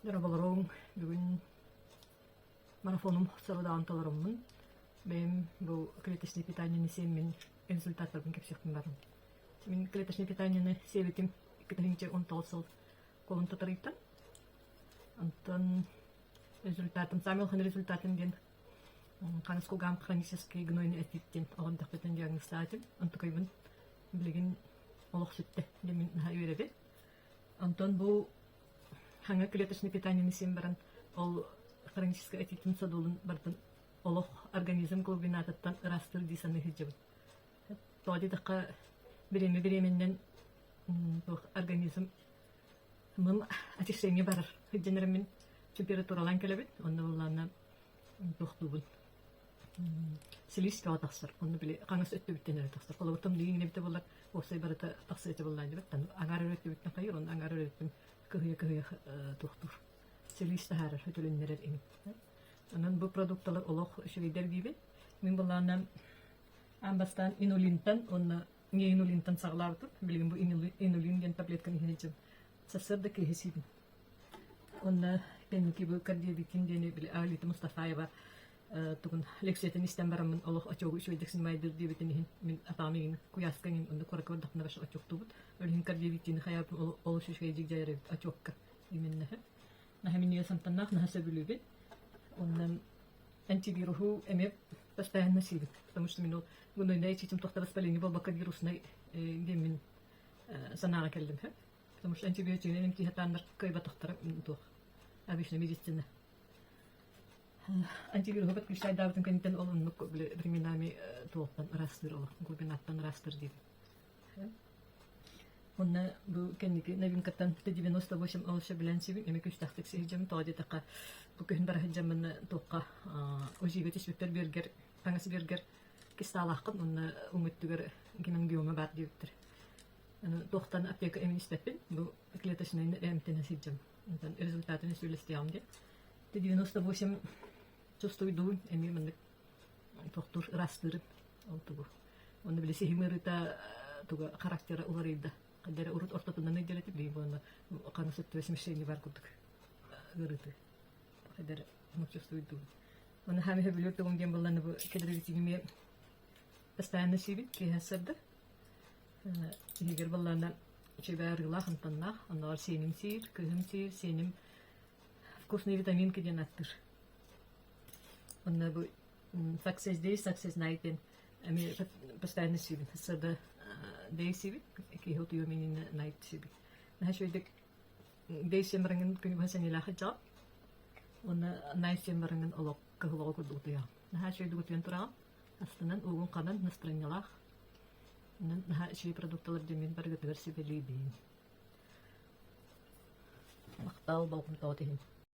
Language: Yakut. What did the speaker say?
Дорооболоруҥ, бүгүн марафонум сорудааҕын толороммун, бэйэм бу клеточное питаниены сиэммин результаттарбын кэпсиэхпин баҕарабын. Мин клеточное питаниены сиэбитим 2019 сыл кулун тутарыйтан. Онтон результатым, самый улахан результатым диэн хаҥас кулгаам хронический гнойный отит диэн оҕом тахпытын диагностаатым. Онтукайбын билигин олох сүттэ диэн мин наһаа үөрэбин. Онтон бу хаҥа клеточное питаниены сиэн баран, ол хроническай отитын содулун барытын олох организм глубинатыттан ыраастыыр дии саныы сылдьабын. Тоҕо диэтэххэ, бириэмэ бириэмэннэн туох организм мым очищение барар. Сылдьан эрэн мин температуралаан кэлэбин, онно буоллаҕына туохтуубун Силис бөҕө тахсар, онно били хаҥас өттүбүттэн эрэ тахсар. Холобур, тымныы иҥнэ эбитэ буоллар, уопсай барыта тахсыа этэ буоллаан диэбит. Аҥаар эрэ өттүбүттэн хайыыр, онно аҥаар эрэ өттүм кыһыйа-кыһыйа туохтуур. Силис таһаарар, өтөлүннэрэр иҥин. Онон бу продукталар олох үчүгэйдэр диибин. Мин былаанынан аан бастаан инулинтан уонна не инулинтан саҕалаабытым. Билигин бу инулин диэн таблетканы иһэн сылдьабын. Сарсыарда киэһэ сиибин. Уонна кэнники бу кардиобитин диэни били Аалита Мустафаева тугун лекциятын истэн бараммын олох очуогу үчүгэйдик снимайдыр диэбитин иһин мин атаҕым иҥин куйааска иҥин онно куоракка бардахпына вообще очуоктуубут. Ол иһин кардиобитини хайаабытын олус үчүгэйдик дьайар эбит очуокка именно. Наһаа минньигэс амтаннаах, наһаа сөбүлүүбүн. Онон антивируһу эмиэ постоянно сиибин, потому что мин ол гнойное отитим туохта воспаление буолбакка вируснай диэммин санааҕа кэллим. Потому что антибиотигынан эмтии сатааннар кыайбатахтара туох обычно медицина. Антивируһу подключайдаабытын кэнниттэн ол оннук временами туохтан ыраастыыр олох глубинаттан ыраастыыр диибин. Онно бу кэнники новинкаттан Т-98 ол сөбүлээн сибин эмэ күүстээхтик сиһдьэм тоҕо диэтэххэ бу күһүн бара сылдьаммын туохха УЗИга түспүппэр бүөргэр таҥас бүөргэр кистаалааххын уонна уҥ өттүгэр гемангиома баар диэбиттэр. Туохтан аптека эмин испэппин, бу клеточнайны эмтэнэ сылдьабын. Онтон результатын сүлэстиэҕим диэн. Т-98 чувствуйдуун эмиэ маннык тохтуур ыраастыырын ол тугу. Онно били сиһим ыарыыта туга характера уларыйда. Хайдары урут ортотунан ыйдыр этим, билигин буолла хаҥас өттүгэр смещение бар курдук ыарыыты. Хайдары чувствуйдуун. Оны хаамы сөбүлүүр тугум диэн буолланы бу кедровитигимиэ постоянно сиибин киэһэ сырдык. Иһигэр буоллаҕына үчүгэй арыылаах, амтаннаах, оннооҕор сиэним сиир, кыыһым сиир, сиэним вкусные витаминки диэн ааттыыр. Онно бу Success Day, Success Night диэн эмиэ постоянно сиибин. Сарсыарда day сиибин, киэһэ утуйуом иннинэ night сиибин. Наһаа үчүгэйдик day сиэн бараҥҥын күнү быһа сэниэлээх сылдьаҕын. Уонна night сиэн бараҥҥын олох кыһыл оҕо курдук утуйаҕын. Наһаа үчүгэйдик утуйан тураҕын. Астынан, уугун ханан, настарыанньалаах. Онон наһаа үчүгэй продукталар диэн мин барыгытыгар сүбэлиибин. Махтал болҕомтоҕут иһин.